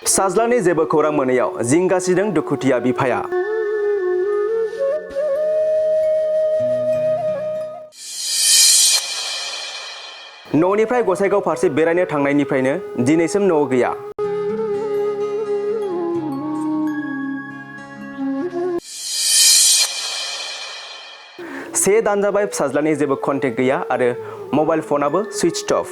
फिसाज्लानि जेबो खौरां मोनैयाव जिंगासिदों दुखुथिया बिफाया। न'निफ्राय गसाइगाव फारसे बेरायनो थांनायनिफ्रायनो दिनैसिम न'आव गैया। से दान जाबाय फिसाज्लानि जेबो कन्टेक्ट गैया आरो मबाइल फनाबो सुइच अफ।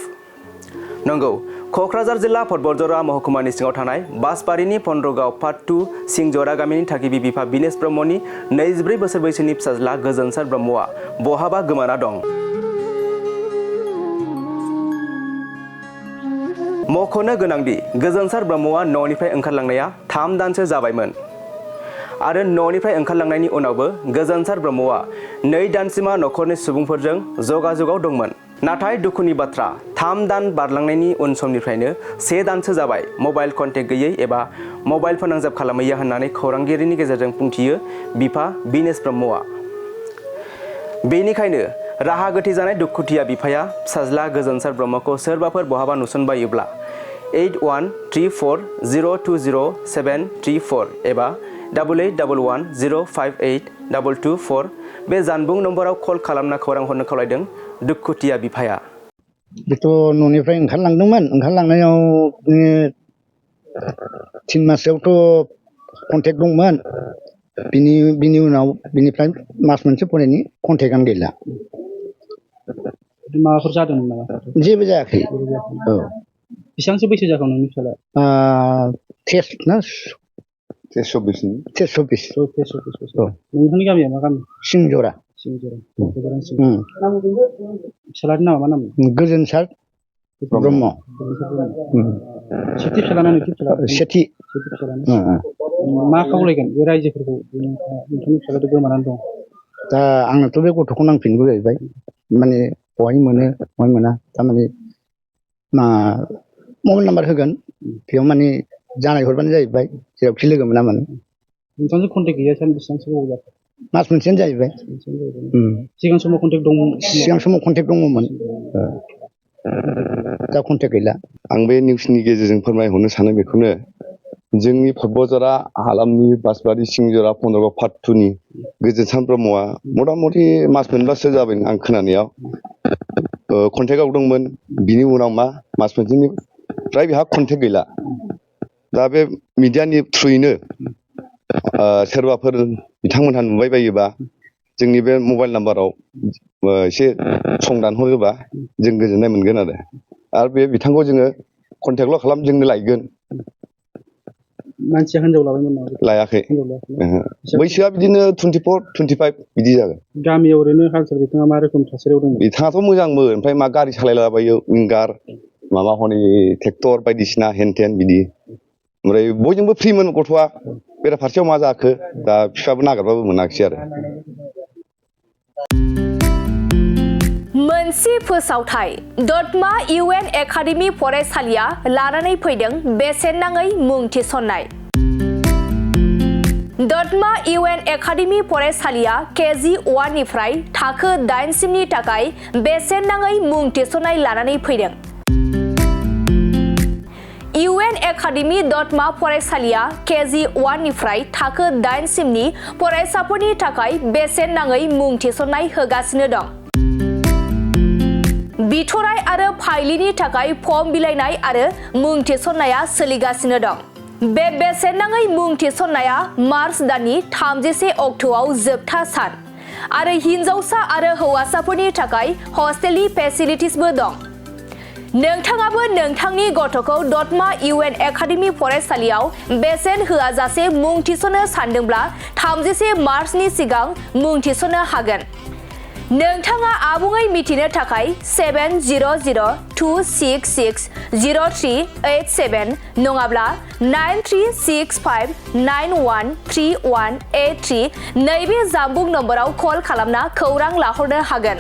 नंगौ, क'क्राझार जिल्ला फटबरजरा महकुमानि सिङाव थानाय बासबारिनि पन्द्रगाव पार्ट 2 सिंजरा गामिनि थागिबि बिफा बिनेश ब्रह्मनि 24 बोसोर बैसोनि फिसाज्ला गोजोनसार ब्रह्मआ बहाबा गोमाना दं। मख'नो गोनांदि गोजोनसार ब्रह्मआ न'निफ्राय ओंखारलांनाया 3 दानसो जाबायमोन आरो न'निफ्राय ओंखारलांनायनि उनावबो गोजोनसार ब्रह्मआ 2 दानसिमा न'खरनि सुबुंफोरजों जगाजगाव दंमोन। नाथाय दुखुनि बाथ्रा 3 दान बारलांनायनि उन समनिफ्रायनो 1 दानसो जाबाय मबाइल कन्टेक्ट गैयै एबा मबाइल फोनांजाब खालामैया होननानै खौरांगिरिनि गेजेरजों बुंथियो बिफा बिनेश ब्रह्मआ। बेनिखायनो राहा गोथे जानाय दुखुथिया बिफाया फिसाज्ला गोजोनसार ब्रह्मखौ सोरबाफोर बहाबा नुसनबायोब्ला 8134020734 एबा 8811058224 बे जानबुं नम्बराव कल खालामना खौरां हरनो खावलायदों दुखुथिया बिफाया। बेथ' न'निफ्राय ओंखारलांदोंमोन। ओंखारलांनायाव 3 मासआवथ' कन्टेक्ट दंमोन। बिनि उनाव बिनिफ्राय मास मोनसे फरायनायनि कन्टेक्टआनो गैला। माबाफोर जादोंमोन नामा? जेबो जायाखै। औ। बेसेबांसो बैसो जाखो नोंनि फिसाला? 23 बोसोर। नोंथांनि गामिया मा गामि? सिंजरा। फिसालानि नामा मा नाम? गोजोनसार ब्रह्म। सेथि फिसाला ना नैथि फिसाला? सेथि फिसाला। मा खावलायगोन बे रायजोफोरखौ नोंथांनि फिसालाथ' गोमानानै दं? दा आंनोथ' बे गथ'खौ नांफिनगौ जाहैबाय। माने बहाय मोनो बहाय मोना थारमाने मबाइल नाम्बार होगोन बेयाव माने जानाय हरबानो जाहैबाय जेरावखि लोगो मोना मानो। नोंथांजों कन्टेक्ट गैया बेसेबांसो गोबाव जाखो? मास मोनसेयानो जाहैबाय। सिगां समाव कन्टेक्ट दंमोन? सिगां समाव कन्टेक्ट दङमोन। दा कन्टेक्ट गैला। आं बे निउसनि गेजेरजों फोरमायहरनो सानो बेखौनो, जोंनि फटबरजरा हालामनि बासबारि सिंजरा पन्द्रगाव पार्ट 2 नि गोजोनसार ब्रह्मआ मथा मथि मास मोनबासो जाबाय आं खोनानायाव। कन्टेक्टआव दंमोन। बिनि उनाव मास मोनसेनिफ्राय बेहा कन्टेक्ट गैला। दा बे मिडियानि थ्रुयैनो सोरबाफोर बिथांमोनहा नुबाय बायोबा जोंनि बे मबाइल नाम्बाराव एसे संदानहरोबा जों गोजोननाय मोनगोन आरो बे बिथांखौ जोङो कन्टेक्टल' खालाम जोंनो लायगोन। मानसिया हिनजाव लाबायमोन नामा? लायाखै। बैसोआ बिदिनो 24-25 बिदि जागोन। गामियाव ओरैनो हाल साल बिथाङा मा रोखोम थासारियाव दंमोन? बिथाङाथ' मोजांमोन, ओमफ्राय गारि सालायलाबायो विंगार माबा हनै ट्रेक्टर बायदिसिना हेन टेन बिदि। ओमफ्राय बयजोंबो फ्रिमोन गथ'आ। बेराफारसेयाव मा जाखो दा बिफाबो नागिरबाबो मोनाखिसै आरो। मोनसे फोसावथाय दतमा UN एकाडेमि फरायसालिया लानानै फैदों बेसेन नाङै मुं थिसननाय। दतमा UN एकाडेमि फरायसालिया KG 1 निफ्राय थाखो 8 सिमनि थाखाय बेसेन नाङै मुं थिसननाय लानानै फैदों। UN एकाडेमि दतमा फरायसालिया KG 1 निफ्राय थाखो 8 सिमनि फरायसाफोरनि थाखाय बेसेन नाङै मुं थिसननाय होगासिनो दं। बिथराय आरो फाइलिनि थाखाय फर्म बिलाइनाय आरो मुं थिसननाया सोलिगासिनो दं। बे बेसेन नाङै मुं थिसननाया मार्च दाननि 31 अक्ट'आव जोबथा सान आरो हिनजावसा आरो हौवासाफोरनि थाखाय हस्टेलनि फेसिलिटिसबो दं। नोंथाङाबो नोंथांनि गथ'खौ दतमा UN एकाडेमि फरायसालियाव बेसेन होआजासे मुं थिसननो सानदोंब्ला 31 मार्चनि सिगां मुं थिसननो हागोन। नोंथाङा आबुङै मिथिनो थाखाय 7002660387 नङाब्ला 9365913183 नैबे जानबुं नम्बराव कल खालामना खौरां लाहरनो हागोन।